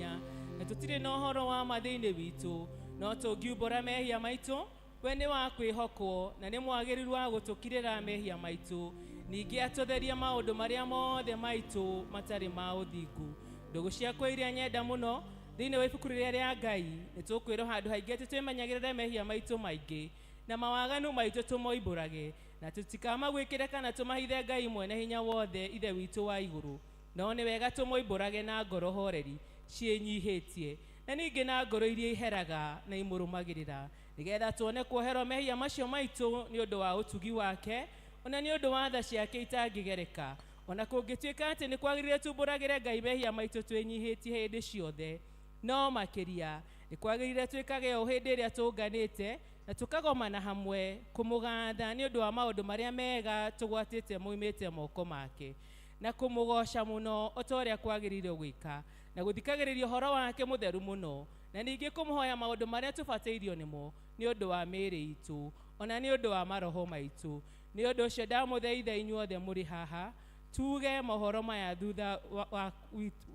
mehia na tũtirĩ na ũhoro wa ma thĩinĩ witũ. No tũngiumbũra mehia maitũ, we nĩ wa kwĩhokwo na nĩ mwagĩrĩru wa gũtũkirĩra mehia maitũ, ningĩ atũtherie maũndũ marĩa mothe maitũ matarĩ ma ũthingu. Ndũgũ ciakwa iria nyenda mũno, thĩinĩ wa ibuku rĩrĩa rĩa Ngai nĩ tũkwĩrwo handũ haingĩ atĩ twĩmenyagĩrĩre mehia maitũ maingĩ na mawaganu maitũ tũmoimbũrage, na tũtikamagwĩkĩre kana tũmahithe Ngai mwene hinya wothe Ithe witũ wa igũrũ. No nĩ wega tũmoimbũrage na ngoro horeri ciĩnyihĩtie, na ningĩ na ngoro iria iheraga na imũrũmagĩrĩra, nĩgetha tuone kuoherwo mehia macio maitũ nĩ ũndũ wa ũtugi wake, ona nĩ ũndũ wa tha ciake itangĩgereka. Ona kũngĩtuĩka atĩ nĩ kwagĩrĩire tumbũragĩre Ngai mehia maitũ twĩnyihĩtie hĩndĩ ciothe, no makĩria nĩ kwagĩrĩire twĩkage ũũ hĩndĩ ĩrĩa tũnganĩte na tũkagomana hamwe kũmũgatha nĩ ũndũ wa maũndũ marĩa mega tũgwatĩte moimĩte moko make, na kũmũgoca mũno o ta ũrĩa kwagĩrĩire gwĩka, na gũthikagĩrĩria ũhoro wake mũtheru mũno, na ningĩ kũmũhoya maũndũ marĩa tũbatairio nĩmo nĩ ũndũ wa mĩĩrĩ itũ, ona nĩ ũndũ wa maroho maitũ. Nĩ ũndũ ũcio ndamũthaitha inyuothe mũrĩ haha tuge mohoro maya thutha wa, wa,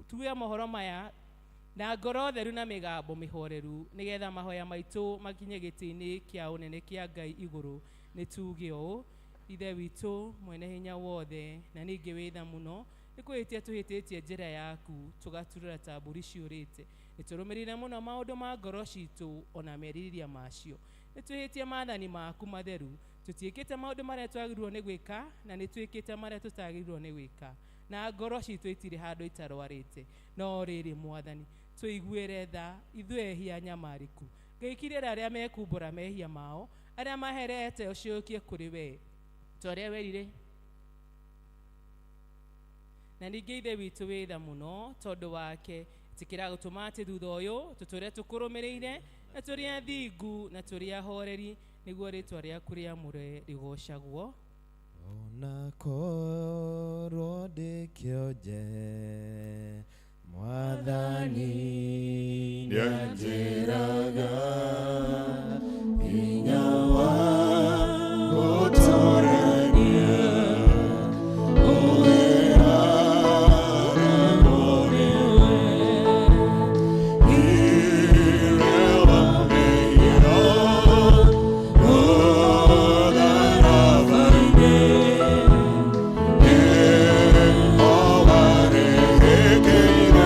tuge mohoro maya na ngoro theru na mĩgambo mĩhoreru, nĩgetha mahoya maitũ makinye gĩtĩ-inĩ kĩa ũnene kĩa Ngai igũrũ. Nĩ tuge ũũ: Ithe witũ mwene hinya wothe na ningĩ wĩ tha mũno, nĩ kwĩhĩtia tũhĩtĩtie njĩra yaku, tũgaturũra ta mbũri ciũrĩte. Nĩ tũrũmĩrĩire mũno maũndũ ma ngoro citũ ona merirĩria macio. Nĩ twĩhĩtie maathani maku matheru, tũtiĩkĩte maũndũ marĩa twagĩrĩirwo nĩ gwĩka, na nĩ twĩkĩte marĩa tũtagĩrĩirwo nĩ gwĩka, na ngoro citũ itirĩ handũ itarwarĩte. No rĩrĩ, Mwathani, tũiguĩre tha ithuĩ ehia nyamarĩku. Ngai, kirĩra arĩa mekumbũra mehia mao, arĩa maherete ũciũkie kũrĩ we ta ũrĩa werire. Na ningĩ Ithe witũ wĩ tha mũno, tondũ wake ĩtĩkĩra gũtũma atĩ thutha ũyũ tũtũre tũkũrũmĩrĩire na tũrĩ athingu na tũrĩ ahoreri, nĩguo rĩtwa rĩaku rĩamũre rĩgocagwo. Ona korwo ndĩ kĩonje, Mwathani nĩanjĩraga hinya wa gũtũrania ũheanagwo nĩwe. Hinya wa mehia mũtharaba-inĩ nĩho warĩhĩkĩire,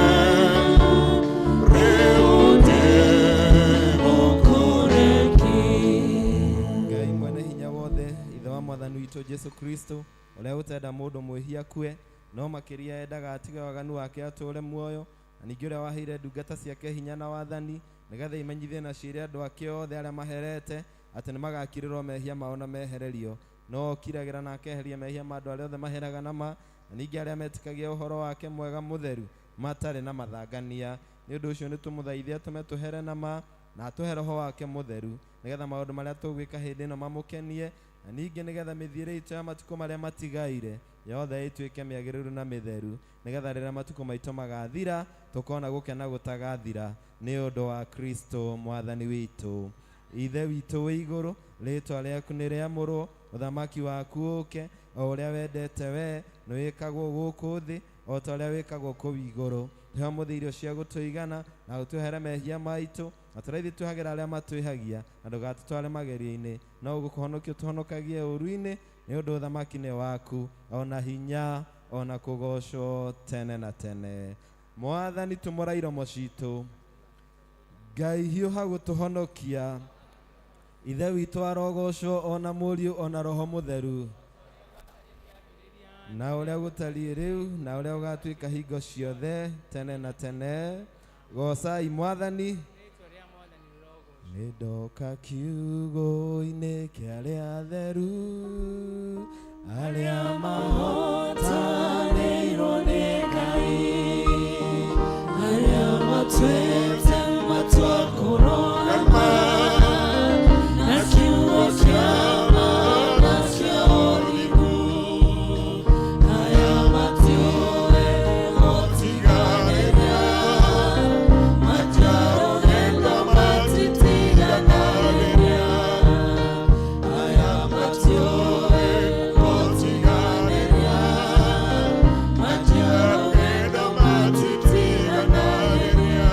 rĩu ndĩ mũkũreki. Ngai mwene hinya wothe, Ithe wa Mwathani witũ Jesu Kristo, ũrĩa ũtenda mũndũ mwĩhia akue, no makĩria endaga atige waganu wake atũũre muoyo, na ningĩ ũrĩa waheire ndungata ciake hinya na wathani, nĩgetha imenyithie na ciĩre andũ ake othe arĩa maherete atĩ nĩ magakirĩrwo mehia mao na mehererio. No okiragĩra na akeheria mehia ma andũ arĩa othe maheraga na ma, na ningĩ arĩa metĩkagia ũhoro wake mwega mũtheru matarĩ na mathangania. Nĩ ũndũ ũcio nĩtũmũthaithe atũme tũhere na ma, na atũhe Roho wake mũtheru, nĩgetha maũndũ marĩa tũgwĩka hĩndĩ ĩno mamũkenie, na ningĩ nĩgetha mĩthiĩre itũ ya matukũ marĩa matigaire yothe ĩtuĩke mĩagĩrĩru na mĩtheru, nĩgetha rĩrĩa matukũ maitũ magathira tũkona gũkena gũtagathira nĩ ũndũ wa Kristo Mwathani witũ. Ithe witũ wĩ igũrũ, rĩĩtwa rĩaku nĩ rĩamũrwo, ũthamaki waku ũũke, o ũrĩa wendete wee nĩ wĩkagwo gũkũ thĩ o ta ũrĩa wĩkagwo kũu igũrũ. Tũhe ũmũthĩ irio cia gũtũigana, na ũtũhere mehia maitũ, na tũrĩa ithuĩ twĩhagĩra arĩa matwĩhagia, na ndũgatũtware magerio-inĩ, no ũgũkũhonokia ũtũhonokagie ũũru-inĩ, nĩ ũndũ ũthamaki nĩ waku, o na hinya, o na kũgoocwo tene na tene. Mwathani, tumũra iromo citũ. Ngai, hiũha gũtũhonokia. Ithe witũ arogocwo, o na Mũriũ, o na Roho Mũtheru, na ũrĩa gũtariĩ rĩu, na ũrĩa ũgatuĩka hingo ciothe tene na tene. Gocai Mwathani. Rĩtwa rĩa Mwathani rĩrogocwo. Nĩ ndoka kiugo-inĩ kĩa arĩa atheru, arĩa mahotanĩirwo nĩ Ngai, arĩa matuĩte matua kũrora ma na kiugo kĩa ma na kĩa ũthingu, aya matiũĩ gũtiganĩria, matiarũgendo matitiganagĩria, aya matiũĩ gũtiganĩria, matiarũgendo matitiganagĩria.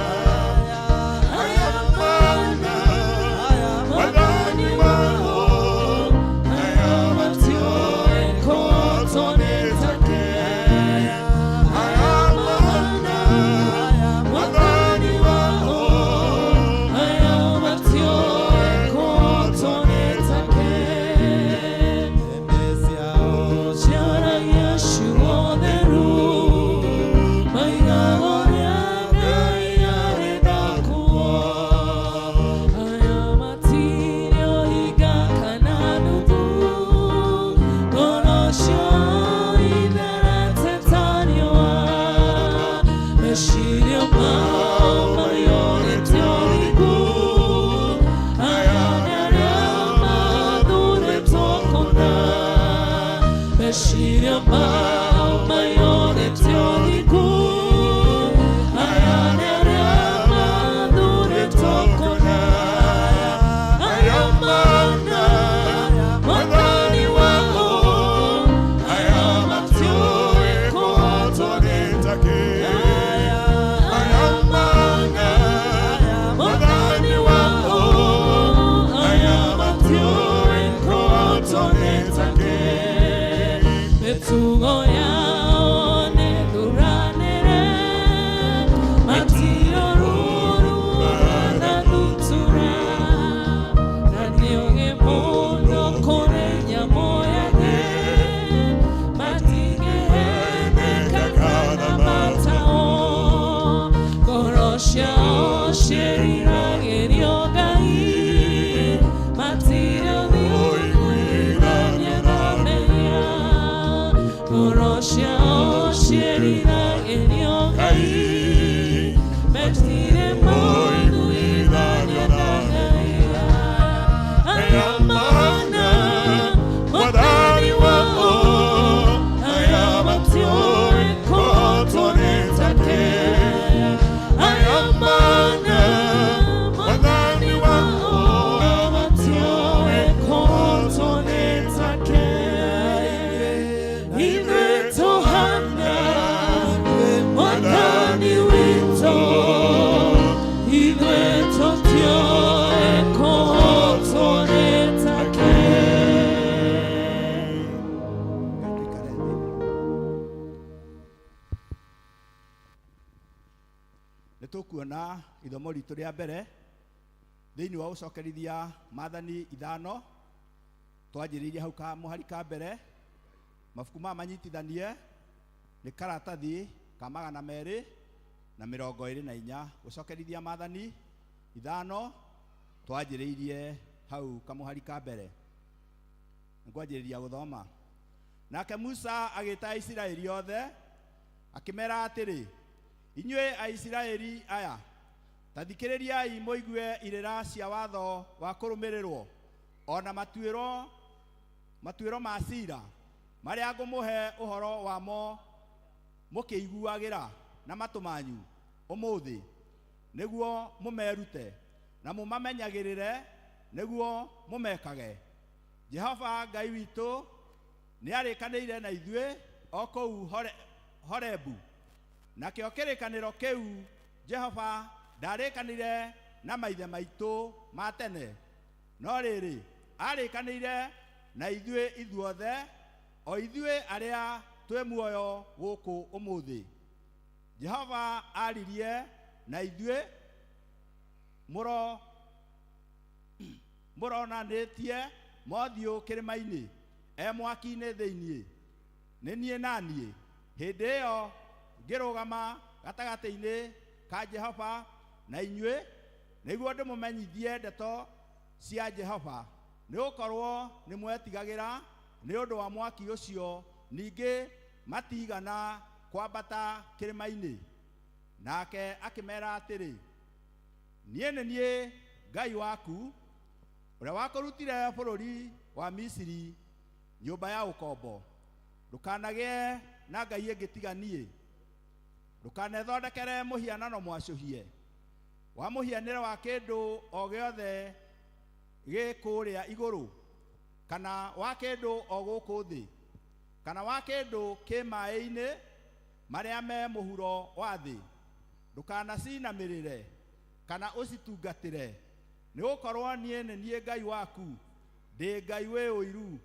ciĩriragĩrio Ngai matirĩ ũiguithania na mehia. Ngoro ciao ciĩriragĩrio Ngai matirĩ maiguithania na mehia. Aya mana Mwathani wao aya matiũĩ kũhotwo nĩ take. Aya mana Mwathani wao matiũĩ kũhotwo nĩ take. Ithuĩ tũhana Mwathani witũ, ithuĩ tũtiũĩ kũhotwo nĩ take. Tũikare thĩ. Nĩ tũkuona ithomo ritũ rĩa mbere thĩinĩ wa gũcokerithia maathani ithano. Twanjĩrĩirie hau ka mũhari ka mbere. Mabuku maya manyitithanie nĩ karatathi ka 224, gũcokerithia maathani ithano. Twanjĩrĩirie hau kamũhari ka mbere. Ngwanjĩrĩria gũthoma. Nake Musa agĩta Aisiraeli othe, akĩmera atĩrĩ, "Inyuĩ Aisiraeli aya, ta thikĩrĩriai mũigue irĩra cia watho wa kũrũmĩrĩrwo ona matuĩro ma cira marĩa ngũmũhe ũhoro wamo mũkĩiguagĩra na matũ manyu ũmũthĩ, nĩguo mũmerute na mũmamenyagĩrĩre nĩguo mũmekage. Jehova Ngai witũ nĩarĩkanĩire na ithuĩ o kũu Horebu. Nakĩo kĩrĩkanĩro kĩu Jehova ndarĩkanĩire na maithe maitũ ma tene, no rĩrĩ, arĩkanĩire na ithuĩ ithuothe, o ithuĩ arĩa twĩ muoyo gũkũ ũmũthĩ. Jehova aririe na ithuĩ mũronanĩtie mothiũ kĩrĩma-inĩ, e mwaki-inĩ thĩinĩ, nĩ niĩ na niĩ. Hĩndĩ ĩyo ngĩrũgama gatagatĩ-inĩ ka Jehova na inyuĩ, nĩguo ndĩmũmenyithie ndeto cia Jehova, nĩ gũkorwo nĩ mwetigagĩra nĩ ũndũ wa mwaki ũcio, ningĩ matigana kwambata kĩrĩma-inĩ. Nake akĩmera atĩrĩ, 'Niĩ nĩ niĩ Ngai waku, ũrĩa wakũrutire bũrũri wa Misiri, nyũmba ya ũkombo. Ndũkanagĩe na ngai ĩngĩ tiga niĩ. Ndũkanethondekere mũhianano mwacũhie wa mũhianĩre wa kĩndũ o gĩothe gĩ kũrĩa igũrũ, kana wa kĩndũ o gũkũ thĩ, kana wa kĩndũ kĩ maĩ-inĩ marĩa me mũhuro wa thĩ. Ndũkanacinamĩrĩre kana ũcitungatĩre, nĩ gũkorwo niĩ nĩ niĩ Ngai waku, ndĩ Ngai wĩ ũiru,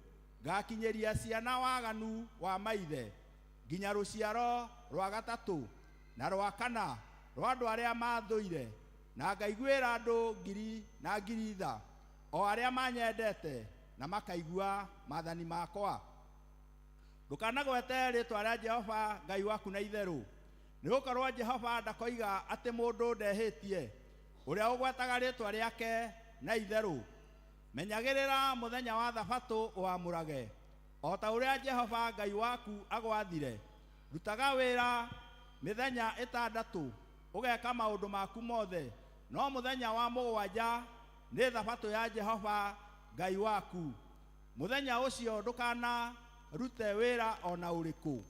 ngakinyĩria ciana waganu wa maithe nginya rũciaro rwa gatatũ na rwa kana rwa andũ arĩa mathũire, na ngaiguĩra andũ ngiri na ngiri tha, o arĩa manyendete na makaigua maathani makwa. Ndũkanagwete rĩtwa rĩa Jehova Ngai waku na itherũ, nĩ gũkorwo Jehova ndakoiga atĩ mũndũ ndehĩtie ũrĩa ũgwetaga rĩtwa rĩake na itherũ. Menyagĩrĩra mũthenya wa Thabatũ ũwamũrage, o ta ũrĩa Jehova Ngai waku agwathire. Rutaga wĩra mĩthenya 6, ũgeka maũndũ maku mothe, no mũthenya wa mũgwanja nĩ Thabatũ ya Jehova Ngai waku. Mũthenya ũcio ndũkanarute wĩra o na ũrĩkũ,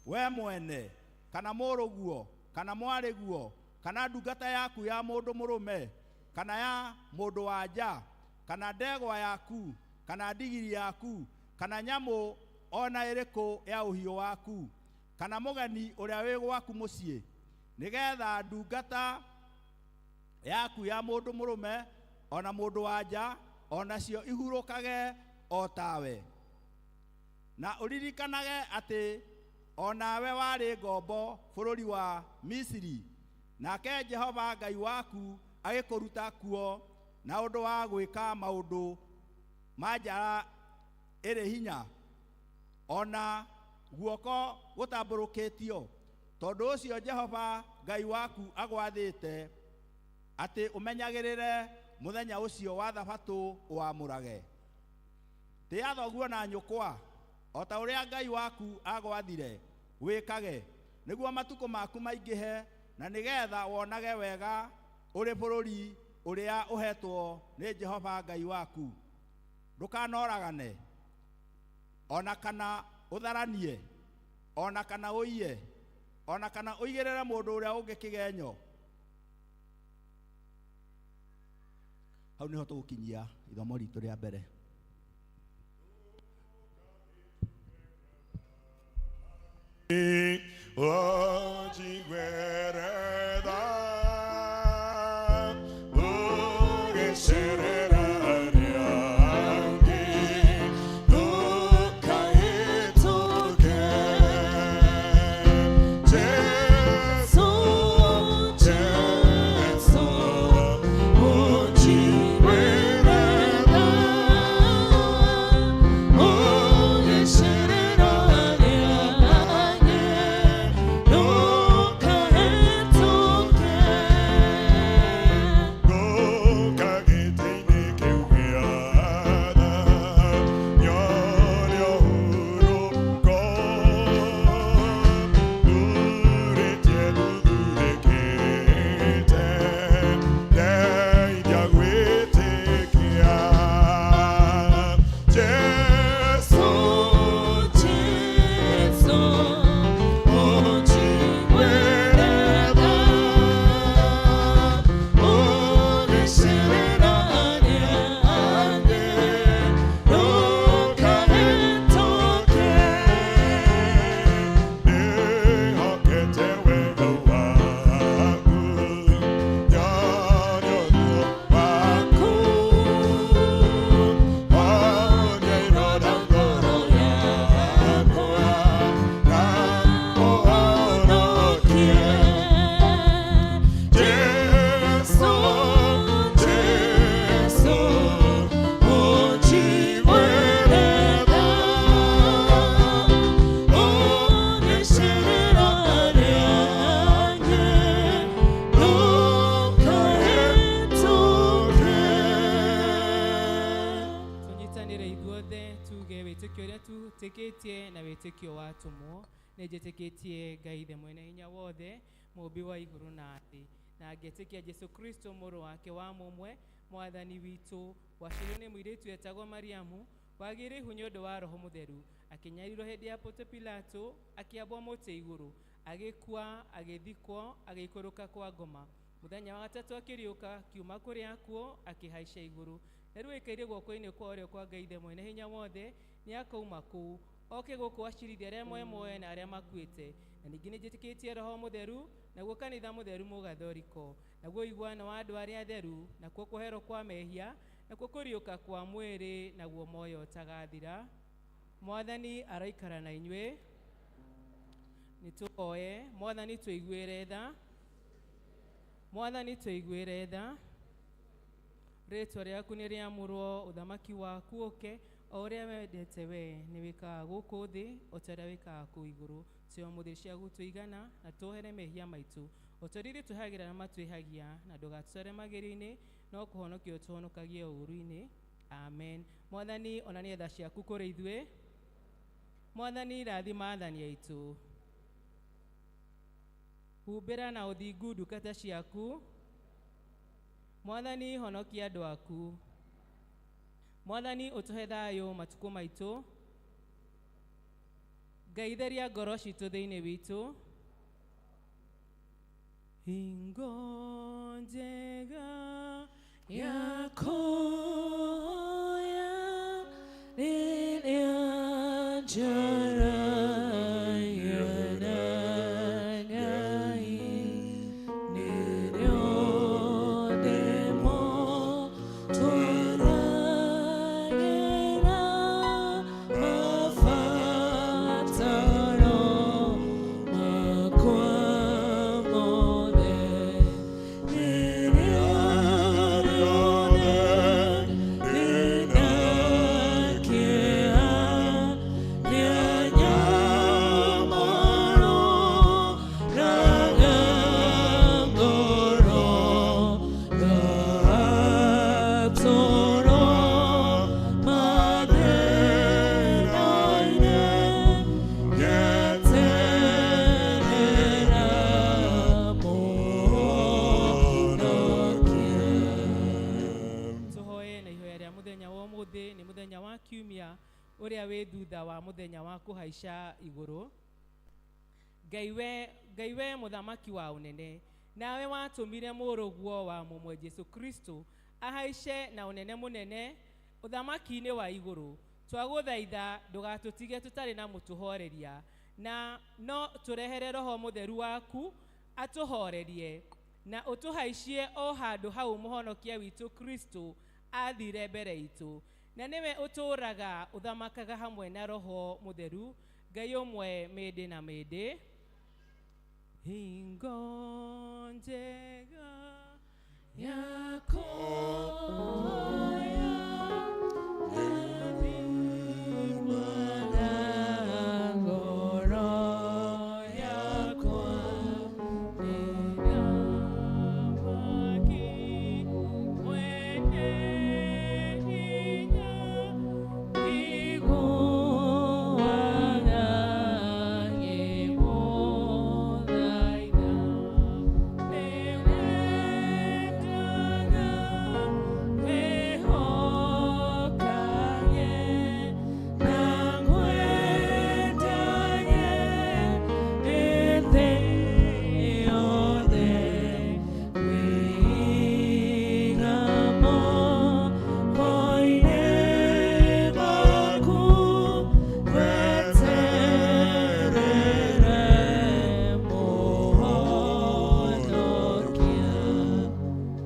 we mwene, kana mũrũguo, kana mwarĩguo, kana ndungata yaku ya mũndũ mũrũme, kana ya mũndũ wa nja, kana ndegwa yaku, kana ndigiri yaku, kana nyamũ o na ĩrĩkũ ya ũhiũ waku, kana mũgeni ũrĩa wĩ gwaku mũciĩ, nĩgetha ndungata yaku ya mũndũ mũrũme o na mũndũ wa nja o nacio ihurũkage o tawe. Na ũririkanage atĩ o nawe warĩ ngombo bũrũri wa Misiri, nake Jehova Ngai waku agĩkũruta kuo na ũndũ wa gwĩka maũndũ ma njara ĩrĩ hinya o na guoko gũtambũrũkĩtio. Tondũ ũcio Jehova Ngai waku agwathĩte. Atĩ ũmenyagĩrĩre mũthenya ũcio wa thabatũ ũwamũrage. Tĩa thoguo na nyũkwa o ta ũrĩa Ngai waku agwathire wĩkage, nĩguo matukũ maku maingĩhe na nĩgetha wonage wega ũrĩ bũrũri ũrĩa ũhetwo nĩ Jehova Ngai waku. Ndũkanoragane, ona kana ũtharanie, ona kana ũiye, ona kana ũigĩrĩre mũndũ ũrĩa ũngĩ kĩgenyo. Hau nĩho tũgũkinyia ithomo ritũ rĩa mbere. Tunyitanĩre ithuothe tuge wĩtĩkio ũrĩa tũtĩkĩtie na wĩtĩkio wa atũmwo. Nĩnjĩtĩkĩtie Ngai Ithe mwene hinya wothe, mũũmbi wa igũrũ na thĩ, na ngetĩkia Jesũ Kristo mũrũ wake wa mũmwe, mwathani witũ, waciarirwo nĩ mũirĩtu etagwo Mariamu, wagĩire ihu nĩ ũndũ wa Roho Mũtheru, akĩnyarirwo hĩndĩ ya Ponto Pilato, akĩambwo mũtĩ igũrũ, agĩkua, agĩthikwo, agĩikũrũka kwa ngoma. Mũthenya wa gatatũ akĩriũka kiuma kũrĩ akuũ, akĩhaica igũrũ. Na rĩu aikaire guoko-inĩ kwa ũrĩo kwa Ngai Ithe mwene hinya wothe, nĩakauma kũu oke gũkũ acirithie arĩa moe muoyo na arĩa makuĩte. Na ningĩ nĩnjĩtĩkĩtie Roho Mũtheru, naguo kanitha mũtheru mũgathoriko, naguo ũiguano wa andũ arĩa atheru, nakuo kũherwo kwa mehia, nakuo kũriũka kwa mwĩrĩ, naguo muoyo ũtagathira. Mwathani araikara na inyuĩ. Nĩtũhoye. Mwathani tũiguĩre tha. Mwathani tũiguĩre tha. Rĩtwa rĩaku nĩ rĩamũrwo, ũthamaki waku ũke, o ũrĩa wendete we nĩ wĩkaga gũkũ thĩ o ta ũrĩa wĩkaga kũu igũrũ. Tũhe ũmũthĩ cia gũtũigana, na tuohere mehia maitũ o ta ũrĩa ithuĩ twĩhagĩra na matwĩhagia, na ndũgatũtware magerio-inĩ, no kũhonokia ũtũhonokagie ũũru-inĩ. Amen. Mwathani onania tha ciaku kũrĩ ithuĩ. Mwathani rathima athani aitũ. Humbĩra na ũthingu ndungata ciaku. Mwathani honokia andũ aku. Mwathani ũtũhe thayũ matukũ maitũ. Ngai theria ngoro citũ thĩinĩ witũ. Hingo njega ya kũhoya rĩrĩa njaragia na Ngai, nĩrĩo ndĩmũtwaragĩra mabataro makwa mothe. Rĩrĩa rĩothe ndĩna kĩeha, nĩarĩ mũthenya wa kiumia ũrĩa wĩ thutha wa mũthenya wa kũhaica igũrũ. Ngai we mũthamaki wa ũnene, nawe watũmire mũrũguo wa mũmwe Jesu Kristo ahaice na ũnene mũnene ũthamaki-inĩ wa igũrũ. Twagũthaitha ndũgatũtige tũtarĩ na mũtũhoreria, na no tũrehere roho mũtheru waku atũhorerie na ũtũhaicie o handũ hau mũhonokia witũ Kristo athire mbere itũ, na nĩwe ũtũũraga ũthamakaga hamwe na roho mũtheru Ngai ũmwe mĩndĩ na mĩndĩ. Hingo njega yakoya na ngoro yakwa nĩndamaki mwene hinya iguaga ngĩmũthaitha. Nĩwendaga wĩhokage na ngwendage thĩ yothe wĩiga moko-inĩ maku weterere Mũhonokia.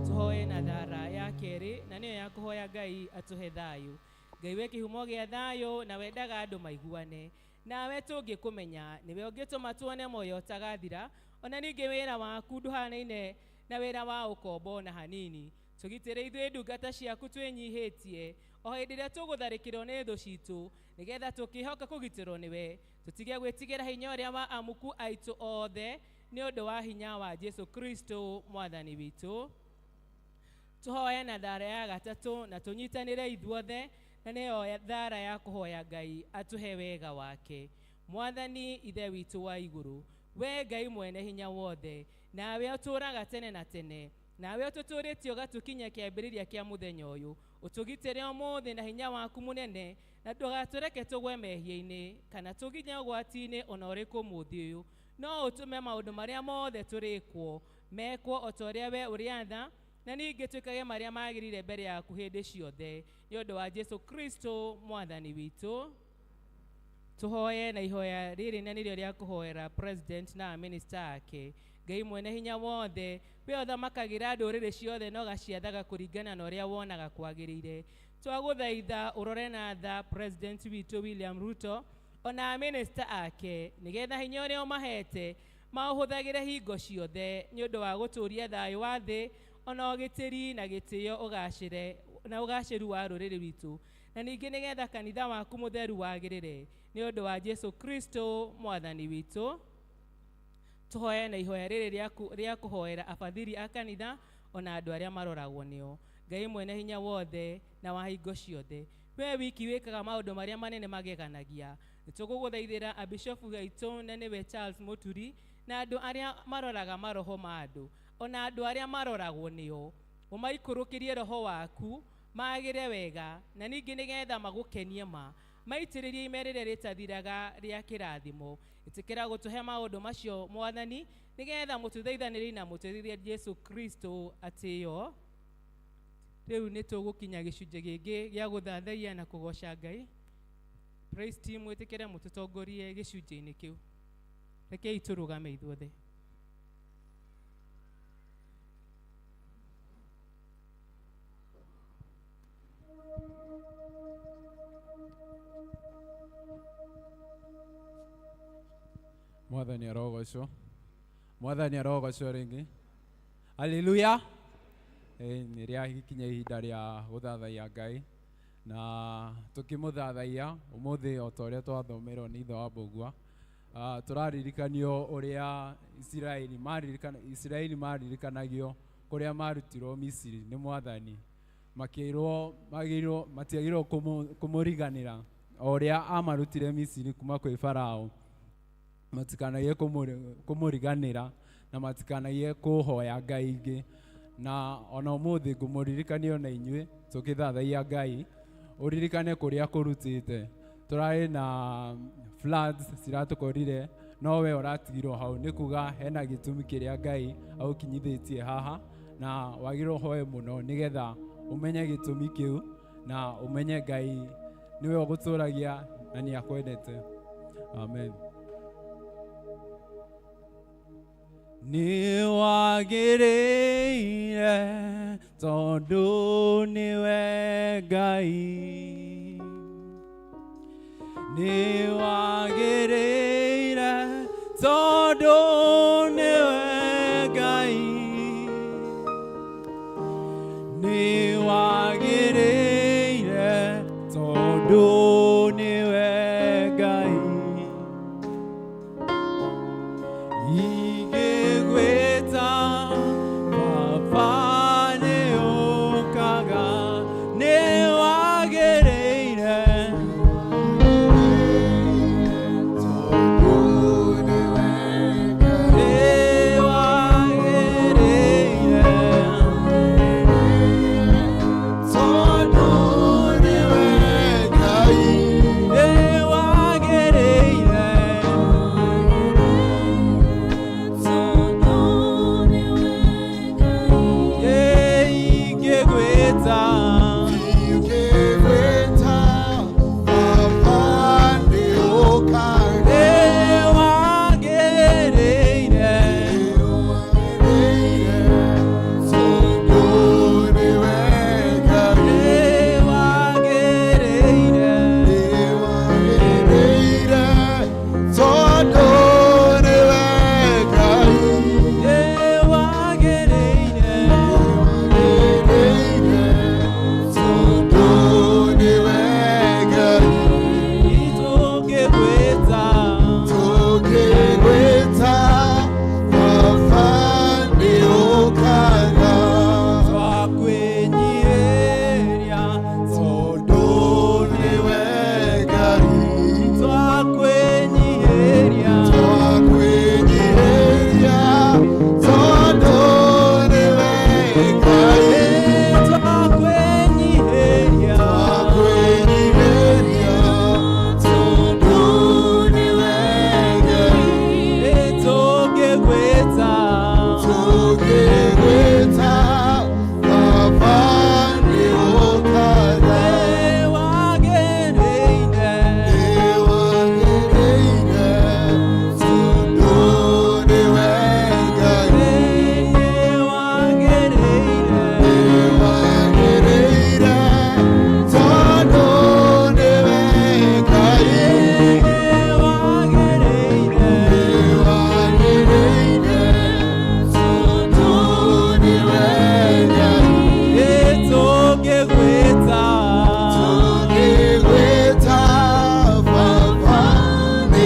Tũhoe na thara ya kerĩ, na nĩyo ya kũhoya Ngai atũhe thayũ. Ngai we kĩhumo gĩa thayũ na wendaga andũ maiguane, nawe tũngĩkũmenya nĩwe ũngĩtũma tuone muoyo ũtagathira. Ona ningĩ wĩra waku ndũhanaine na wĩra wa ũkombo na hanini. Tũgitĩre ithuĩ ndungata ciaku twĩnyihĩtie o hĩndĩ ĩrĩa tũgũtharĩkĩrwo nĩ thũ citũ, nĩgetha tũkĩhoka kũgitĩrwo nĩwe tũtige gwĩtigĩra hinya ũrĩa wa amuku aitũ othe, nĩ ũndũ wa hinya wa Jesu Kristo mwathani witũ. Tũhoe na thara ya gatatũ na tũnyitanĩre ithuothe, na nĩyo thara ya kũhoya Ngai atũhe wega wake. Mwathani Ithe witũ wa igũrũ, we Ngai mwene hinya wothe, nawe ũtũũraga tene na tene, nawe ũtũtũũrĩtie ũgatũkinyia kĩambĩrĩria kĩa mũthenya ũyũ, ũtũgitĩre ũmũthĩ na hinya waku mũnene, na ndũgatũreke tũgwe mehia-inĩ kana tũginye ũgwati-inĩ ona ũrĩkũ mũthĩ ũyũ, no ũtũme maũndũ marĩa mothe tũrĩkwo mekwo o ta ũrĩa we ũrĩatha, na ningĩ twĩkage marĩa magĩrĩire mbere yaku hĩndĩ ciothe, nĩ ũndũ wa Jesu Kristo mwathani witũ. Tũhoe na ihoya rĩrĩ na nĩrĩo rĩa kũhoera president na minister ake. Ngai mwene hinya wothe, we ũthamakagĩra ndũrĩrĩ ciothe na ũgaciathaga kũringana na ũrĩa wonaga kwagĩrĩire, twagũthaitha ũrore na tha president witũ William Ruto ona minister ake, nĩgetha hinya ũrĩa ũmahete maũhũthagĩre hingo ciothe nĩ ũndũ wa gũtũũria thayũ wa thĩ ona ũgitĩri na gĩtĩo ũgacĩre na ũgacĩru wa rũrĩrĩ rwitũ, na ningĩ nĩgetha kanitha waku mũtheru wagĩrĩre, nĩ ũndũ wa Jesu Kristo mwathani witũ. Tũhoe na ihoya rĩrĩ rĩa kũhoera abathiri a kanitha ona andũ arĩa maroragwo nĩo. Ngai mwene hinya wothe na wa hingo ciothe, we wiki wĩkaga maũndũ marĩa manene mageganagia, nĩtũgũgũthaithĩra abishofu aitũ na nĩwe Charles Mũturi na andũ arĩa maroraga maroho ma andũ ona andũ arĩa maroragwo nĩo, ũmaikũrũkĩrie roho waku magĩre wega, na ningĩ nĩgetha magũkenie ma maitĩrĩrie ime rĩrĩa rĩtathiraga rĩa kĩrathimo. Ĩtĩkĩra gũtũhe maũndũ macio mwathani, nĩgetha mũtũthaithanĩrie na mũtũteithie Jesu Kristo atĩo. Rĩu nĩ tũgũkinya gĩcunjĩ gĩngĩ gĩa gũthathaiya na kũgoca Ngai. Praise team, mwĩtĩkĩre mũtũtongorie gĩcunjĩ-inĩ kĩu. Rekei tũrũgame ithuothe. Mwathani arogocwo. Mwathani arogocwo rĩngĩ. Haleluya. Nĩ rĩakinya ihinda rĩa gũthathaiya Ngai, na tũkĩmũthathaiya ũmũthĩ o ta ũrĩa twathomerwo nĩ ithe wa Mbũgua, tũraririkanio ũrĩa Isiraeli maririkanagio kũrĩa marutirwo Misiri nĩ Mwathani, makĩrwo magĩrĩirwo matiagĩrĩirwo kũmũriganĩra o ũrĩa amarutire Misiri kuma kwĩ Farao, matikanagie kũmũriganĩra na matikanagie kũhoya Ngai ingĩ. Na ona ũmũthĩ ngũmũririkania ona inyuĩ tũkĩthathaiya Ngai Ũririkane kũrĩa kũrutĩte. Tũrarĩ na floods ciratũkorire, no we ũratigirwo hau, nĩ kuga hena gĩtũmi kĩrĩa Ngai agũkinyithĩtie haha, na wagĩrĩirwo ũhoe mũno nĩgetha ũmenye gĩtũmi kĩu na ũmenye Ngai nĩwe ũgũtũragia na nĩ akwendete. Amen. Nĩ wagĩrĩire tondũ nĩwe Ngai. Nĩ wagĩrĩire tondũ nĩwe Ngai. Nĩ wagĩrĩire tondũ nĩwe Ngai. Ingĩgwĩta Baba nĩũkaga, nĩ wagĩrĩire. Nĩ wagĩrĩire tondũ nĩwe Ngai. Nĩ wagĩrĩire. Ingĩgwĩta nĩ wagĩrĩire. Nĩ wagĩrĩire. Nĩ wagĩrĩire. Tũngĩgwĩta twakwĩnyiihĩria tondũ nĩwe twakwĩnyiihĩria. Twakwĩnyiihĩria. Tũngĩgwĩta nĩ wagĩrĩire. Nĩ wagĩrĩire. Nĩ wagĩrĩire. Tũngĩgwĩta nĩ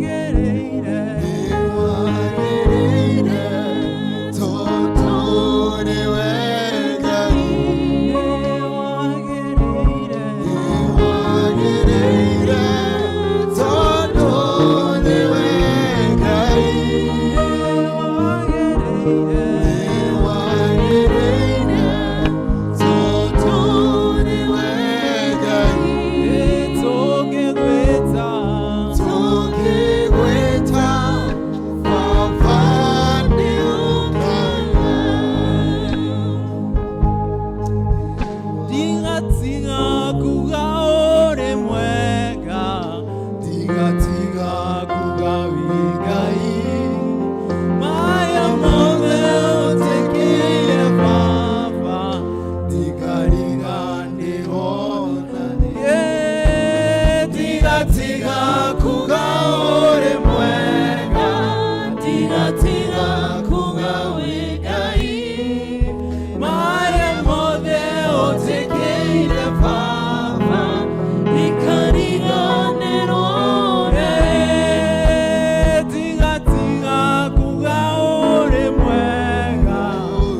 wagĩrĩire. Nĩ wagĩrĩire. Nĩ wagĩrĩire. Tũngĩgwĩta Tigatiga kuga ũrĩ mwega, tigatiga kuga wĩ Ngai. Maya mothe ũnjĩkĩire Baba, ndikariganĩrwo Tigatiga kuga ũrĩ mwega, tigatiga kuga wĩ Ngai. Maya mothe ũnjĩkĩire Baba, ndikariganĩrwo. Tigatiga kuga ũrĩ mwega,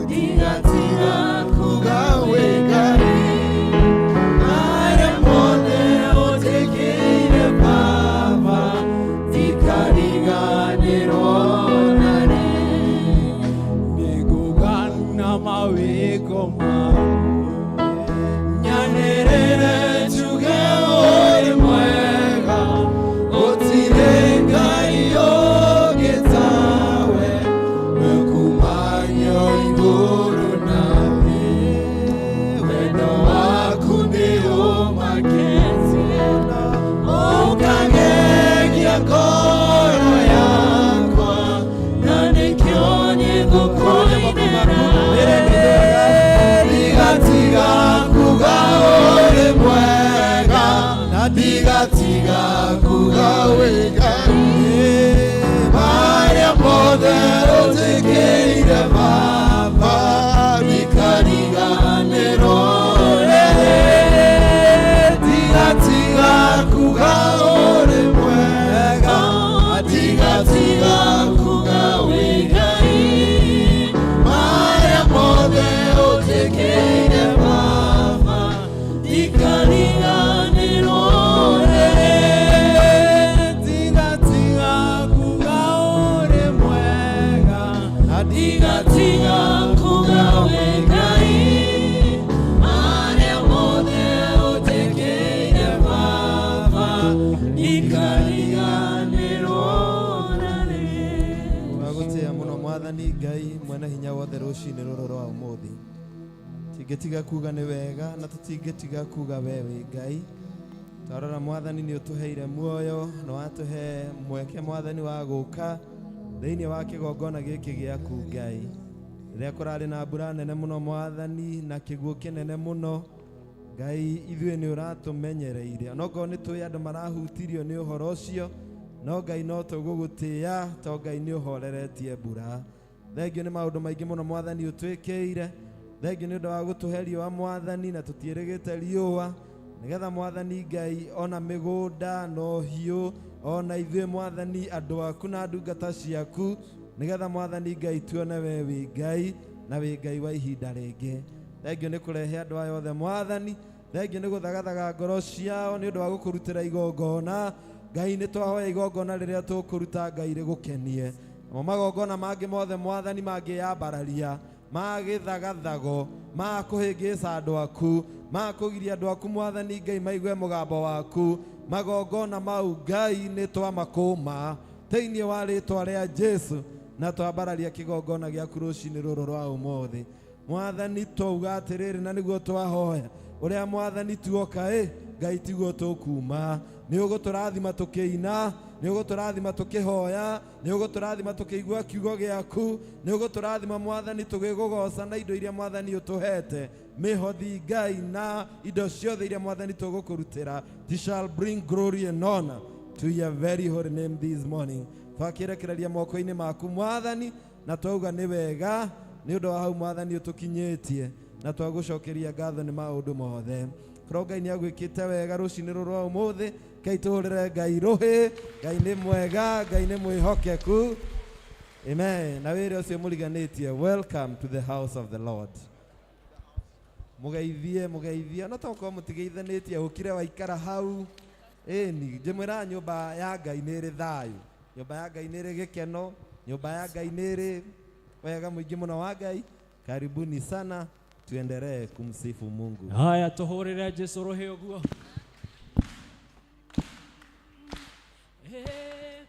tigatiga kuga wĩ Ngai. Maya mothe ũnjĩkĩire Baba, ndikariganĩrwo narĩ. Nĩngũgana mawĩko maku. Igũrũ na thĩ, wendo waku nĩ ũmaketie, ũkagegia ngoro yakwa, na nĩkĩo nĩngũkũinĩra. Ndigatiga kuga ũrĩ mwega, na ndigatiga kuga wĩ Ngai. Marĩa mothe ũnjĩkĩire Baba, ndikariganĩrwo nĩ. Ndigatiga kuga ũrĩ mwega, ndigatiga kuga wĩ Ngai. Marĩa mothe ũnjĩkĩire Baba, ndikariganĩrwo nĩ. Ndigatiga kuga ũrĩ mwega, na ndigatiga kuga wĩ Ngai. Marĩa mothe ũnjĩkĩire Baba, ndikariganĩrwo nĩ. Twagũtĩĩa mũno Mwathani Ngai mwene hinya wothe rũcinĩ rũrũ rwa ũmũthĩ. Tingĩtiga kuga nĩ wega na tũtingĩtiga kuga we wĩ Ngai. Twarora Mwathani nĩ ũtũheire muoyo na watũhe mweke Mwathani wa gũka thĩinĩ wa kĩgongona gĩkĩ gĩaku Ngai. Rĩrĩa kũrarĩ na mbura nene mũno Mwathani na kĩguũ kĩnene mũno, Ngai ithuĩ nĩ ũratũmenyereire. Onokorwo nĩ tũĩ andũ marahutirio nĩ ũhoro ũcio, no Ngai no tũgũgũtĩĩa to Ngai nĩ ũhoreretie mbura. Thengio nĩ maũndũ maingĩ mũno Mwathani ũtwĩkĩire. Thengio nĩ ũndũ wa gũtũhe riũa Mwathani na tũtiĩrĩgĩte riũa, nĩgetha Mwathani Ngai ona mĩgũnda na ũhiũ ona ithuĩ Mwathani andũ aku na ndungata ciaku, nĩgetha Mwathani Ngai tuone we wĩ Ngai na wĩ Ngai wa ihinda rĩngĩ. Thengio nĩ kũrehe andũ aya othe Mwathani. Thengio nĩ gũthagathaga ngoro ciao nĩ ũndũ wa gũkũrutĩra igongona. Ngai nĩ twahoya igongona rĩrĩa tũkũruta Ngai rĩgũkenie. Namo magongona mangĩ mothe Mwathani mangĩyambararia, ma gĩthagathago, ma kũhĩngĩca andũ aku, ma kũgiria andũ aku Mwathani Ngai maigue mũgambo waku, magongona mau Ngai nĩ twamakũma thĩinĩ wa rĩtwa rĩa Jesu, na twambararia kĩgongona gĩaku rũcinĩ rũrũ rwa ũmũthĩ. Mwathani twauga atĩrĩrĩ na nĩguo twahoya, ũrĩa Mwathani tuoka ĩ Ngai tiguo tũkuma. Nĩ ũgũtũrathima tũkĩina, nĩ ũgũtũrathima tũkĩhoya, nĩ ũgũtũrathima tũkĩigua kiugo gĩaku, nĩ ũgũtũrathima Mwathani tũgĩgũgoca na indo iria Mwathani ũtũhete, mĩhothi Ngai na indo ciothe iria Mwathani tũgũkũrutĩra. This shall bring glory and honor to your very holy name this morning. Twakĩrekereria moko-inĩ maku Mwathani, na twauga nĩ wega nĩ ũndũ wa hau Mwathani ũtũkinyĩtie, na twagũcokeria ngatho nĩ maũndũ mothe. Korwo Ngai nĩ agwĩkĩte wega rũcinĩ rũrũ rwa ũmũthĩ, Ngai tũhũrĩre Ngai rũhĩ. Ngai nĩ mwega, Ngai nĩ mwĩhokeku. Amen. Na wĩra ũcio mũriganĩtie, welcome to the house of the Lord. Mũgeithie, mũgeithie, no tokorwo mũtigeithanĩtie, ũkire waikara hau. Ĩni, njĩmwĩraga nyũmba ya Ngai nĩ ĩrĩ thayũ, nyũmba ya Ngai nĩ ĩrĩ gĩkeno, nyũmba ya Ngai nĩ ĩrĩ wega mũingĩ mũno wa Ngai. Karibuni sana, tuendelee kumsifu Mungu. Haya, tũhũrĩre Jesu rũhĩ ũguo.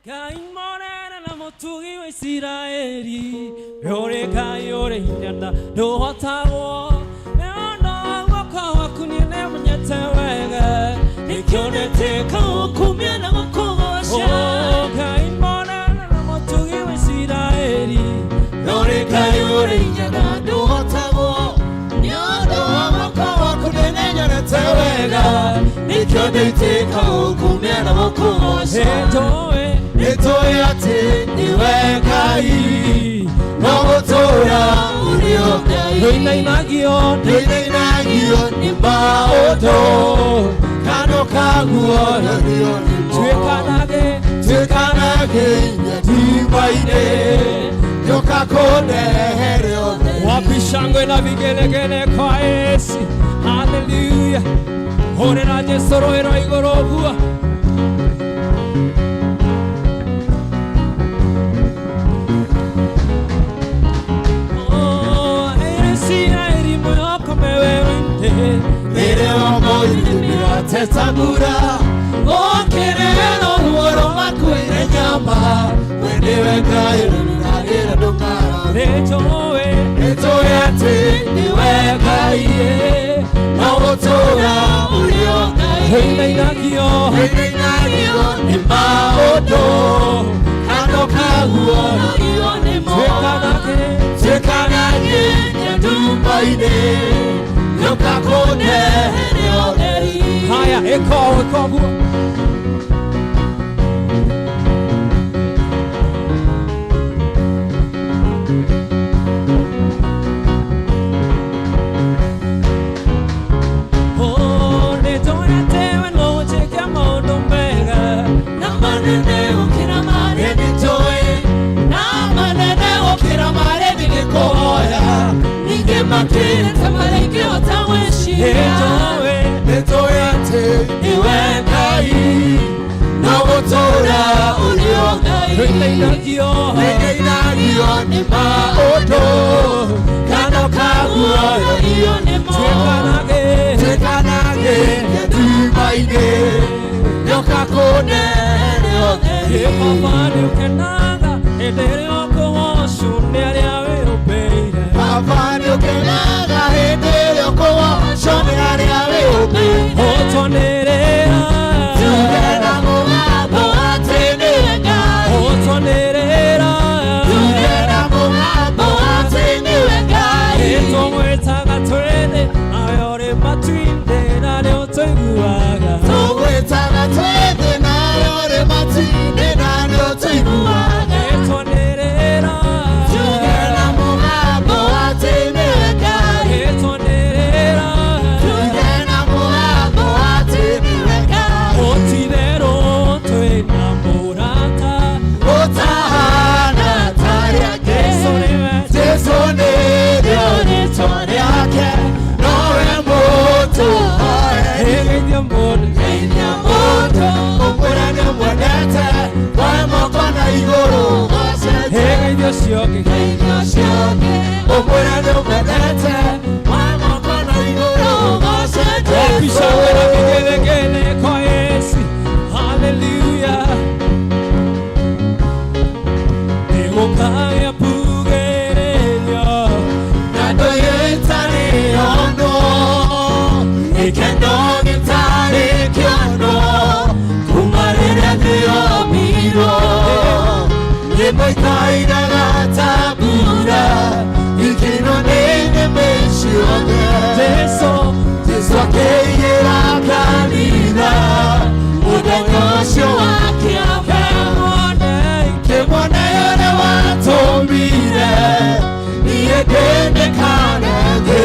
Ngai mũnene na mũtugi wa Isiraeli, ũrĩ Ngai ũrĩ hinya na ndũhotagwo. Nĩ ũndũ wa guoko gwaku niĩ nĩmenyete wega, nĩkĩo ndetĩka gũkumia na gũkũgooca. Ngai mũnene na mũtugi wa Isiraeli, ũrĩ Ngai ũrĩ hinya na ndũhotagwo. Nĩ ũndũ wa guoko gwaku niĩ nĩnyonete wega, nĩkĩo ndĩtĩka gũkumia na gũkũgooca. Nĩtũĩ Nĩtũĩ atĩ nĩwe Ngai, no gũtũũra ũrĩ o Ngai. Ndũinainagio Ndũinainagio nĩ maũndũ, kano kaguo nĩo nĩmo. Tuĩkanage Tuĩkanage ndimba-inĩ, nyoka kũndehere ũtheri. Wapi shangwe na vigelegele kwa Yesu. Haleluya. Hũrĩra Jesu rũhĩ rwa igũrũ ũguo. Oh, Isiraeli mwĩhoko mewerũ-inĩ. Rĩrĩa ũmũirĩmĩra okĩrĩra ruo rũmakuire nyama, we nĩwe Ngai rũragĩra ndũng'ara. Nĩtũĩ Nĩtũĩ atĩ nĩwe Ngai no gũtũũra ũrĩ o Ngai. Wĩinainagio Wĩinainagio nĩ maũndũ kando kaguo twĩkanage Tuĩkanage nduma-inĩ yũka kũndehere ũtheri. Haya ĩko ĩko guo. Oh, nĩtũĩ atĩ we no ũnjĩke maũndũ mega Na manene gũkĩra marĩa nĩtũĩ, na manene gũkĩra marĩa ndingĩkũhoya, ningĩ makĩrĩte marĩa ingĩhota gwĩciria. Nĩtũĩ Nĩtũĩ atĩ nĩwe Ngai no gũtũũra ũrĩ o Ngai. Wĩinainagio Wĩinainagio nĩ maũndũ kando kaguo twĩkanage Tuĩkanage nduma-inĩ yũka kũndehere ũtheri. Ĩ baba nĩũkenaga hĩndĩ ĩrĩa ũkũgocwo nĩ arĩa wĩyũmbĩire. Baba nĩũkenaga hĩndĩ ĩrĩa ũkũgocwo nĩ arĩa wĩyũmbĩire. Ũtwanĩrĩra Tuge na mũgambo atĩ nĩwe Ngai. Ũtwanĩrĩra Tuge na mũgambo atĩ nĩwe Ngai. Ĩtũgwĩtaga twĩthĩ nawe ũrĩ matu-inĩ na nĩũtũiguaga. Tũgwĩtaga twĩthĩ nawe ũrĩ matu-inĩ na nĩũtũiguaga. Ĩtwanĩrĩra Tuge na mũgambo atĩ nĩwe Ngai. Ĩtwanĩrĩra Tuge na mũgambo atĩ nĩwe Ngai. Ũtitherũ twĩna mũrata Ũtahana ta arĩa angĩ. Jesũ nĩwe Jesu nĩrĩo rĩĩtwa rĩake, nowe mũtũhoeri. Ĩgeithia mũndũ Geithia mũndũ, ũmwĩre nĩũmwendete, woe moko na igũrũ ũgocete. Ĩgeithia ũcio ũngĩ Geithia ũcio ũngĩ, ũmwĩre nĩũmwendete, woe moko na igũrũ ũgoce Jesũ. Wapi na vigelegele kwa Yesu. Haleluya. Nĩgũkagĩa mbugĩrĩrio Na ndũire ĩtarĩ yonwo, gĩkeno gĩtarĩ kĩonwo, kuma rĩrĩa thĩ yombirwo. Nyĩmbo ikainaga ta mbura, ikĩinwo nĩ nĩmĩ ciothe. Jesũ Jesũ akĩingĩra kanitha, mũthenya ũcio wa kĩama. kĩmwone Kĩmwone ũrĩa watũmbire, niĩ ndĩndĩkane thĩ.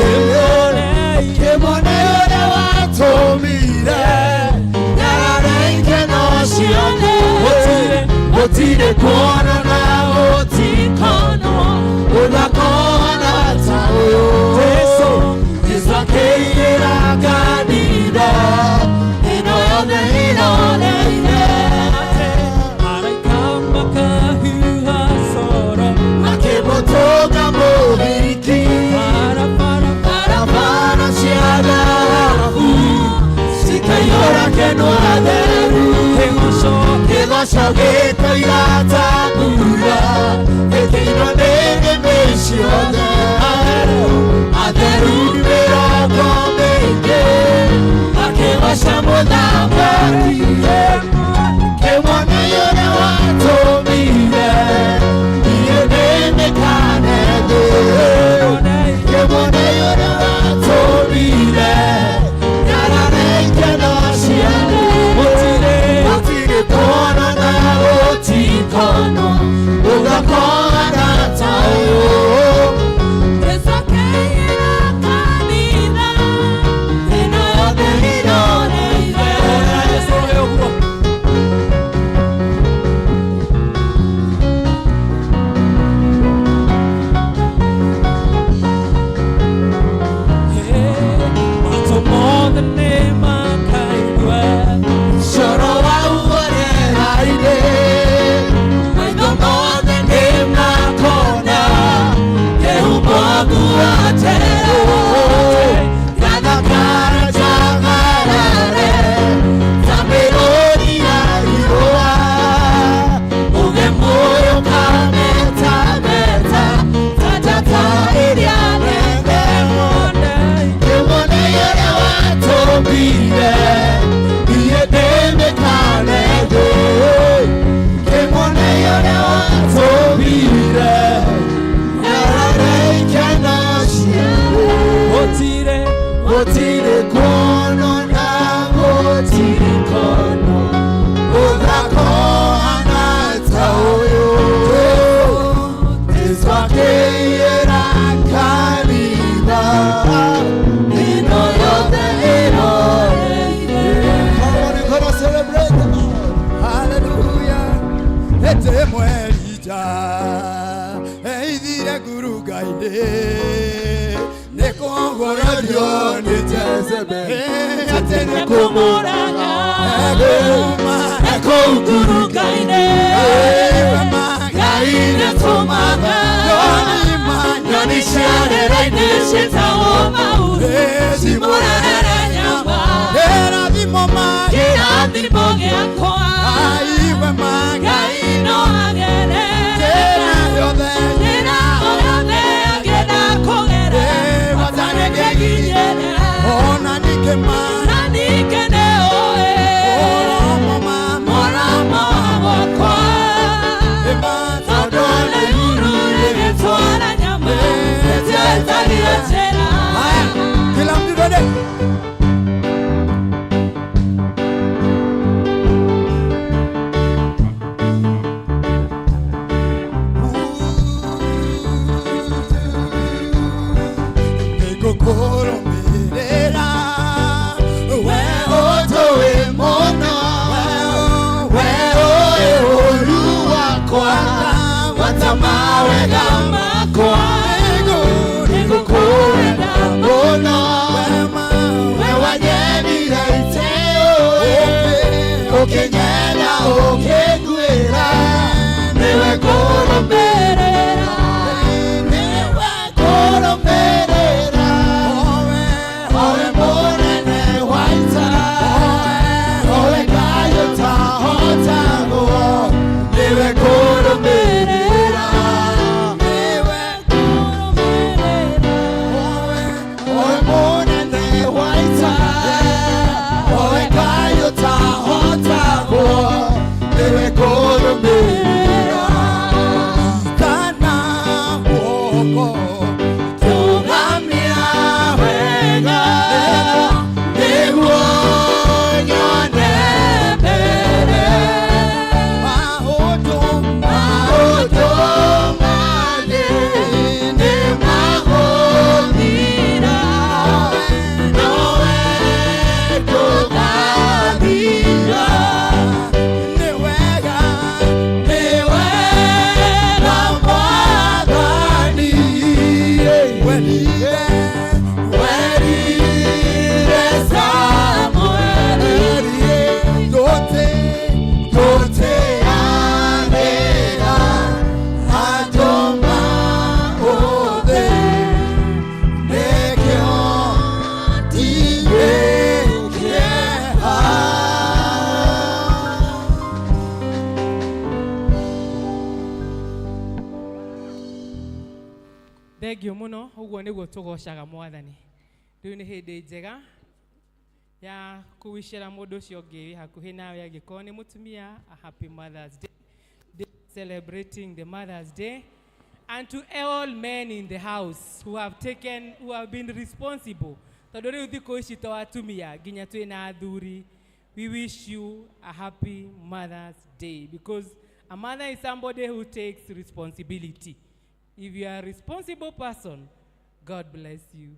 Kĩmwone ũrĩa watũmire, nyarare ikeno ciothe. Gũtirĩ kuona na gũtikonwo, ũthakona ta ũyũ. Jesũ Jesũ akĩingĩra kanitha, ĩno yothe ĩroreire. Araika makahuha coro Makĩmũtũnga mũhiki, barabara barabara cia thahabu cikaiyũra keno atheru. kĩgoco Kĩgoco gĩkoira ta mbura, gĩkĩinwo nĩ nĩmĩ ciothe. Atheru mĩrongo mĩingĩ, makĩgoca mũthamaki. Kĩmwone ũrĩa watũmire, niĩ nĩmĩkane thĩ. Kĩmwone ũrĩa watũmire, nyarare ikeno ciothe. Gũtirĩ kuona na gũtikonwo, ũgakona ta ũyũ. Ĩno yothe ĩroreire. Jesũ ũguo. Matũ mothe nĩmakaigua Coro wa uorera-inĩ, maitho mothe nĩmakona, kĩhumo nguo njerũ, gathakara njagarare, ta mĩrũri ya riũa, ũgemu ũyũ ũkametameta, ta njata ĩrĩa Gũtirĩ kuonwo na gũtirĩ kuonwo ũthaka ũhana ta ũyũ. Jesu akĩiyĩra kanitha ĩno yothe ĩroreire. Come on, you gonna celebrate the Lord. Hallelujah. Ete mwerija eithire ngurunga-inĩ nĩ kũgũrũrio nĩ Jezebel atĩ nĩ Kũmũraga kũma kũu ngurunga-inĩ Ngai nĩatũmaga nyoni nyoni cia rĩera-inĩ ciĩtagwo mauru cimũrehere nyama Kĩrathimo ma kĩrathimo gĩakwa Ngai we ma Ngai no agere Njĩra yothe njĩra o yothe angĩenda kũgera Wathani nĩkĩginyĩre ona ningĩ ma na ningĩ nĩ ũĩ Mũromo ma mũromo wakwa Tondũ tondũ nĩ uru rĩgĩtwara nyama rĩtietagia njĩra. Haya, kila mtu twende. Nĩngũkũrũmĩrĩra, we Ũtũĩ mũno, we ũĩ ũũru wakwa, mawega makwa nĩngũkwenda mũno, we wanyendire iteo, ũkĩnyenda ũkĩnguĩra, nĩwe ngũrũmĩrĩra, nĩwe ngũrũmĩrĩra, owe mũnene wa ita, owe Ngai ũtahotagwo, nĩwe ngũrũmĩrĩra, nĩwe owe mũnene wa ita, owe Ngai ũtahotagwo, nĩwe ngũrũmĩrĩra. Kana guoko Tũgamia wega, nĩguo nyone mbere. maũndũ Maũndũ mangĩ nĩmagũthira, nowe ndũgathira. nĩ wega Nĩ wega Mwathani, werire werire Samueli. tũtĩ Tũteanĩra andũ maũthĩ, nĩkĩo ndirĩ kĩeha. Thengio mũno ũguo nĩguo tũgocaga mwathani. Rĩu nĩ hĩndĩ njega ya kũwicĩra mũndũ ũcio ũngĩ wĩ hakuhĩ nawe angĩkorwo nĩ mũtumia a happy Mother's Day. Day celebrating the Mother's Day and to all men in the house who have taken who have been responsible tondũ rĩu thikũ ici to atumia nginya twĩ na athuri. We wish you a happy Mother's Day because a mother is somebody who takes responsibility. If you are a responsible person, God bless you.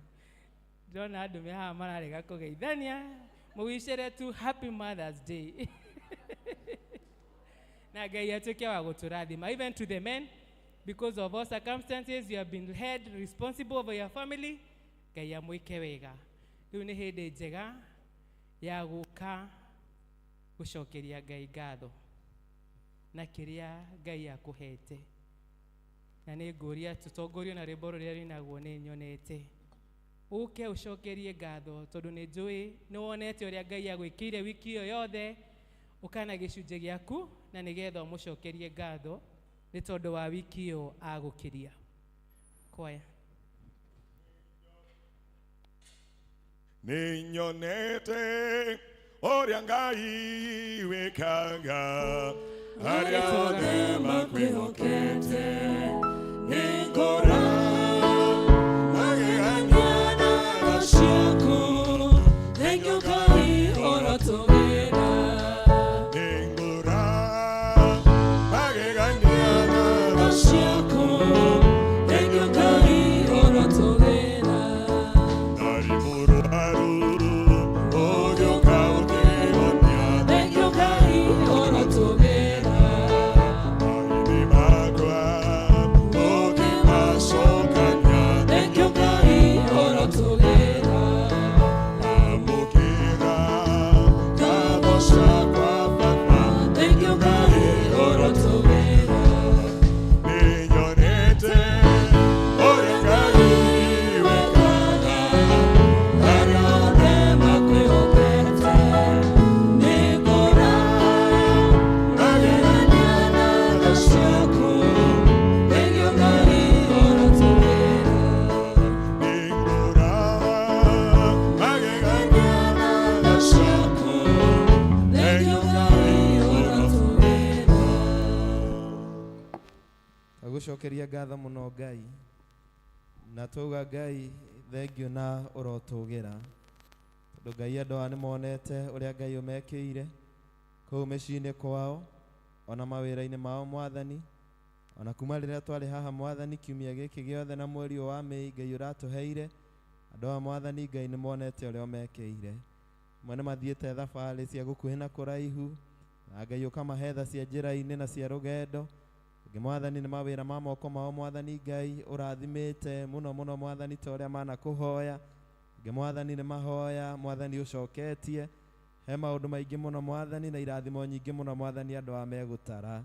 Ndĩrona andũ me haha mararega kũgeithania mũwicĩre tu happy Mother's Day na Ngai atuĩke wa gũtũrathima. Even to the men, because of all circumstances you have been held responsible over your family, Ngai amwĩke wega. Rĩu nĩ hĩndĩ njega ya gũka gũcokeria Ngai ngatho na kĩrĩa Ngai akũhete. Na nĩ ngũria tũtongorio na rwĩmbo rũrĩa rwinagwo nĩ nyonete ũke ũcokerie ngatho tondũ nĩ njũĩ nĩ wonete ũrĩa Ngai agwĩkĩire wiki ĩyo yothe ũkana gĩcunjĩ gĩaku na nĩgetha ũmũcokerie ngatho nĩ tondũ wa wiki ĩyo agũkĩria. Kwaya. Nĩnyonete ũrĩa Ngai wĩkaga arĩa othe makwĩhokete nĩngora magegania ciaku. Twagũcokeria ngatho mũno Ngai na twauga Ngai thengio na ũrotũgĩra tondũ Ngai andũ aya nĩmonete ũrĩa Ngai ũmekĩire kũu mĩciĩ-inĩ kwao ona mawĩra-inĩ mao Mwathani ona kuma rĩrĩa twarĩ haha Mwathani kiumia gĩkĩ gĩothe na mweri ũyũ wa Mĩĩ Ngai ũratũheire andũ aya Mwathani Ngai nĩmonete ũrĩa ũmekĩire amwe nĩmathiĩte thabarĩ cia gũkuhĩ na kũraihu na Ngai ũkamahe tha cia njĩra-inĩ na cia rũgendo angĩ Mwathani nĩ mawĩra ma moko mao Mwathani Ngai ũrathimĩte mũno mũno Mwathani ta ũrĩa manakũhoya angĩ Mwathani nĩ mahoya Mwathani ũcoketie he maũndũ maingĩ mũno Mwathani na irathimo nyingĩ mũno Mwathani andũ aya megũtara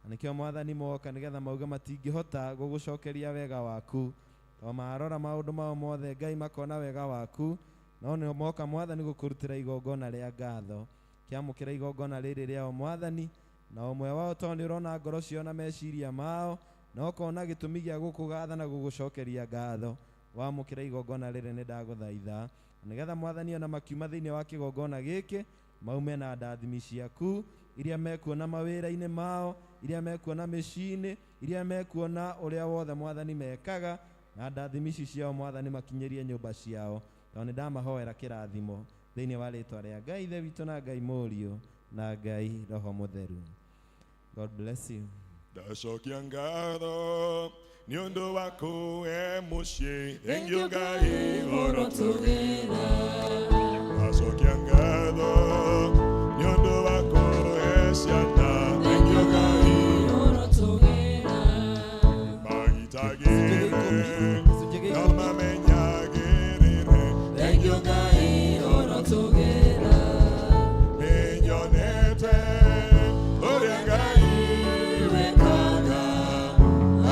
na nĩkĩo Mwathani moka nĩgetha mauge matingĩhota gũgũcokeria wega waku to marora maũndũ mao mothe Ngai makona wega waku no nĩ moka Mwathani gũkũrutĩra igongona rĩa ngatho kĩamũkĩra igongona rĩrĩ rĩao Mwathani na ũmwe wao tondũ nĩ ũrona ngoro ciao na meciria mao na ũkona gĩtũmi gĩa gũkũgatha na gũgũcokeria ngatho wamũkĩra igongona rĩrĩ nĩ ndagũthaitha nĩgetha Mwathani ona makiuma thĩinĩ wa kĩgongona gĩkĩ maume na ndathimi ciaku iria mekuona mawĩra-inĩ mao iria mekuona mĩciĩ-inĩ iria mekuona ũrĩa wothe Mwathani mekaga na ndathimi ici ciao Mwathani makinyĩrie nyũmba ciao tondũ nĩ ndamahoera kĩrathimo thĩinĩ wa rĩtwa rĩa Ngai Ithe witũ na Ngai Mũriũ na Ngai Roho Mũtheru. God bless you. Ndacokia ngatho nĩ ũndũ wa kũhe mũciĩ thengio Ngai ũrotũgĩra ndacokia ngatho nĩ ũndũ wa kũhe ciana thengio Ngai ũrotũgĩra magitagĩre no mamenyagĩrĩre thengio Ngai ũrotũgĩra nĩnyonete ũrĩa Ngai wĩkaga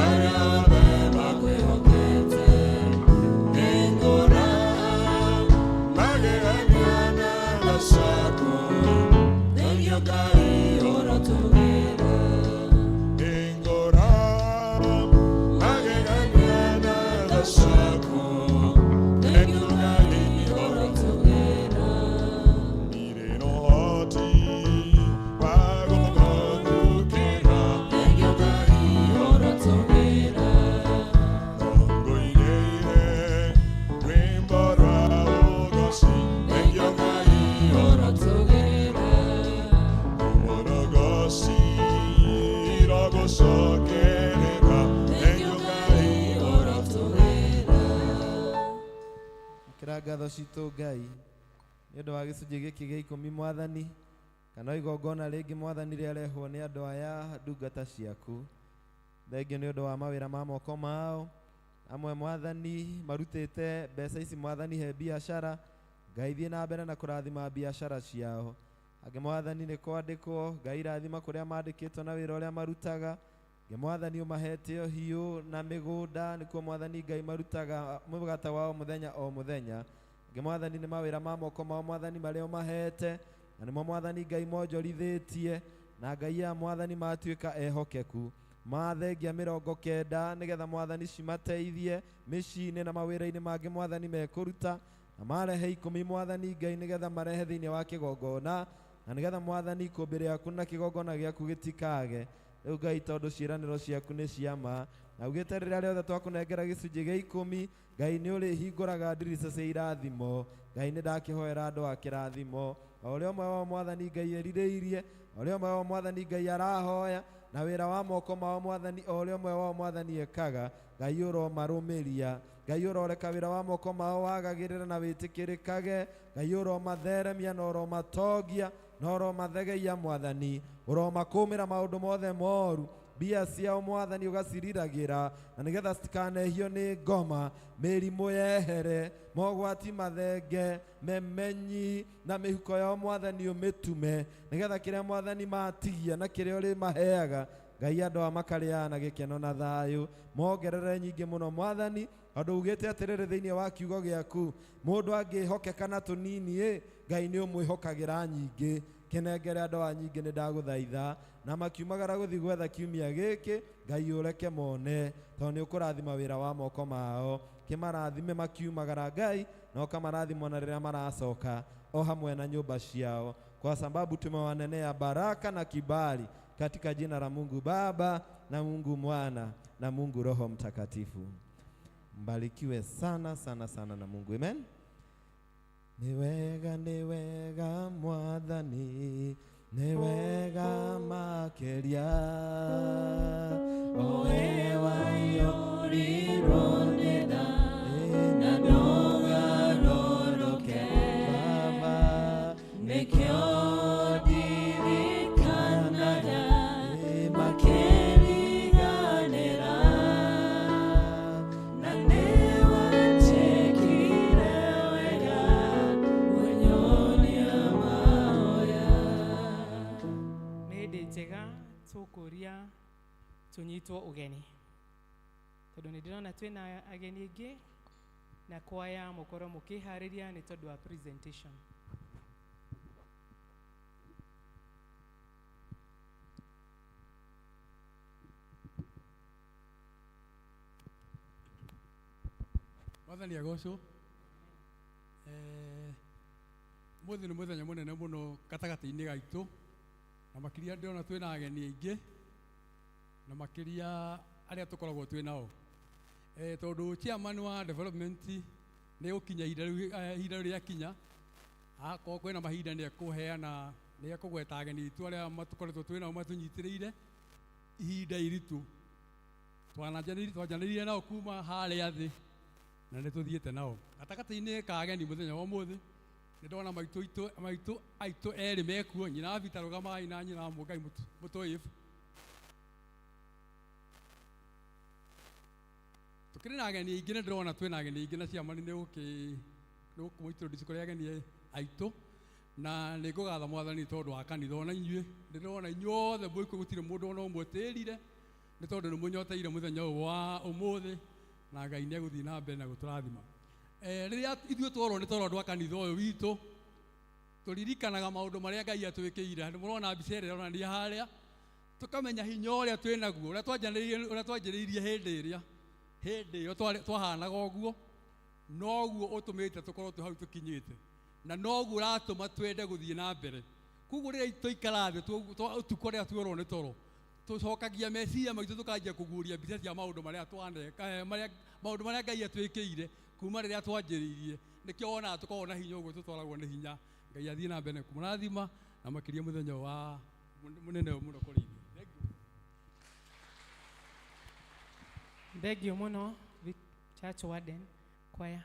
arĩa othe makwĩhokete nĩngũra magegania na tha ciaku thengio Ngai ũrotũgĩra nĩngũra magegania na tha ciaku thengio Ngai ũrotũgĩra irĩ na ũhoti wa gũgũthukĩra thengio Ngai ũrotũgĩra Ngũinĩire rwĩmbo rwa ũgoci thengio Ngai ũrotũgĩra Ũmũrogoci irogũcokerera thengio thengio Ngai Ngai ũrotũgĩra Kĩra ngatho citũ Ngai nĩ ũndũ wa gĩcunjĩ gĩkĩ gĩa ikũmi Mwathani kana igongona rĩngĩ Mwathani rĩarehwo nĩ andũ aya ndungata ciaku thengio nĩ ũndũ wa mawĩra ma moko mao amwe Mwathani marutĩte mbeca ici Mwathani he biacara Ngai thiĩ na mbere na kũrathima biacara ciao angĩ Mwathani nĩ kwandĩkwo Ngai rathima kũrĩa mandĩkĩtwo na wĩra ũrĩa marutaga angĩ Mwathani ũmahete ũhiũ na mĩgũnda nĩkuo Mwathani Ngai marutaga mũgate wao mũthenya o mũthenya angĩ Mwathani nĩ mawĩra ma moko mao Mwathani marĩa ũmahete na nĩmo Mwathani Ngai monjorithĩtie na Ngai ya Mwathani matuĩka ehokeku mathengia 90 nĩgetha Mwathani cimateithie mĩciĩ-inĩ na mawĩra-inĩ mangĩ Mwathani mekũruta na marehe 10 Mwathani Ngai nĩgetha marehe thĩinĩ wa kĩgongona na nĩgetha Mwathani ikũmbĩ rĩaku na kĩgongona gĩaku gĩtikage rĩu Ngai tondũ ciĩranĩro ciaku nĩ cia ma na ugĩte rĩrĩa rĩothe twakũnengera gĩcunjĩ gĩa 10 Ngai nĩ ũrĩhingũraga ndirica cia irathimo Ngai nĩ ndakĩhoera andũ a kĩrathimo o ũrĩa ũmwe wao Mwathani Ngai erirĩirie o ũrĩa ũmwe wao Mwathani Ngai arahoya na wĩra wa moko mao Mwathani o ũrĩa ũmwe wao Mwathani ekaga Ngai ũromarũmĩria Ngai ũroreka wĩra wa moko mao wagagĩrĩra na wĩtĩkĩrĩkage Ngai ũromatheremia na ũromatongia na ũromathegeia Mwathani ũromakũmĩra maũndũ mothe moru mbia ciao Mwathani ũgaciriragĩra na nĩgetha citikanehio nĩ ngoma mĩrimũ yehere mogwati mathenge memenyi na mĩhuko yao Mwathani ũmĩtume nĩgetha kĩrĩa Mwathani matigia na kĩrĩa ũrĩmaheaga Ngai andũ aya makarĩaga na gĩkeno na thayũ mongerere nyingĩ mũno Mwathani tondũ ugĩte atĩrĩrĩ thĩinĩ wa kiugo gĩaku mũndũ angĩhokeka na tũnini ĩ Ngai nĩ ũmwĩhokagĩra nyingĩ kĩnengere andũ aya nyingĩ nĩ ndagũthaitha na makiumagara gũthiĩ gwetha kiumia gĩkĩ Ngai ũreke mone tondũ nĩ ũkũrathima wĩra wa moko mao kĩmarathime makiumagara Ngai na ũkamarathimwo na rĩrĩa maracoka o hamwe na nyũmba ciao kwa sababu tumewanenea baraka na kibali katika jina la Mungu Baba na Mungu Mwana na Mungu Roho Mtakatifu. Mbarikiwe sana sana sana na Mungu. Amen. Nĩ wega Mwathani, nĩ wega makĩria. Oe waiyũrirwo nĩ tha na ndũgarũrũke Baba, Nĩkĩo ndirikanaga makĩriganĩra na nĩwanjĩkire wega ũnyonia mahoya. Nĩ hĩndĩ njega tũkũria tũnyitwo ũgeni tondũ nĩ ndĩrona twĩna ageni aingĩ na kwaya mũkorwo mũkĩharĩria nĩ tondũ wa presentation. Mwathani agocwo. Mũthĩ nĩ mũthenya mũnene mũno gatagatĩ-inĩ gaitũ, na makĩria ndĩrona twĩna ageni aingĩ, na makĩria arĩa tũkoragwo twĩ nao. Tondũ chairman wa development nĩ gũkinya ihinda rĩu, ihinda rĩu rĩakinya, akorwo kwĩna mahinda nĩ ekũheana, nĩ ekũgweta ageni aitũ arĩa matũkoretwo twĩ nao matũnyitĩrĩire ihinda iritũ. Twanjanĩrire nao kuma harĩa thĩ na nĩ tũthiĩte nao. Gatagatĩ-inĩ ka ageni mũthenya wa ũmũthĩ nĩ ndona maitũ aitũ erĩ mekuo, nyina wa Peter Rũgamai na nyina wa Mũngai Mũtũĩbu. Tũkĩrĩ na ageni aingĩ, nĩ ndĩrona twĩna ageni aingĩ na chairman nĩ gũkĩmũ-introduce kũrĩ ageni aitũ, na nĩ ngũgatha Mwathani tondũ wa kanitha ona inyuĩ. Nĩ ndĩrona inyuothe mwĩkuo, gũtirĩ mũndũ ona ũmwe ũtĩrire, nĩ tondũ nĩ mũnyoteire mũthenya ũyũ wa ũmũthĩ, na Ngai nĩ egũthiĩ na mbere na gũtũrathima. Rĩrĩa ithuĩ tworwo nĩ toro andũ a kanitha ũyũ witũ, tũririkanaga maũndũ marĩa Ngai atwĩkĩire. Nĩ mũrona mbica ĩrĩa ĩronania harĩa, tũkamenya hinya ũrĩa twĩ naguo, ũrĩa twanjĩrĩirie hĩndĩ ĩrĩa, hĩndĩ ĩyo twahanaga ũguo, noguo ũtũmĩte tũkorwo twĩ hau tũkinyĩte, na noguo ũratũma twende gũthiĩ na mbere. Koguo rĩrĩa twaikara thĩ ũtukũ ũrĩa tuorwo nĩ toro, tũcokagia meciria maitũ tũkanjia kũguũria mbica cia maũndũ marĩa twaneka, maũndũ marĩa Ngai atwĩkĩire kuma rĩrĩa twanjĩrĩirie. Nĩkĩo wonaga tũkoragwo na hinya ũguo, tũtwaragwo nĩ hinya. Ngai athiĩ na mbere kũmũrathima na makĩria mũthenya wa mũnene mũno kũrĩ ithuĩ. Thank you. Thank you mũno, Church Warden. Kwaya.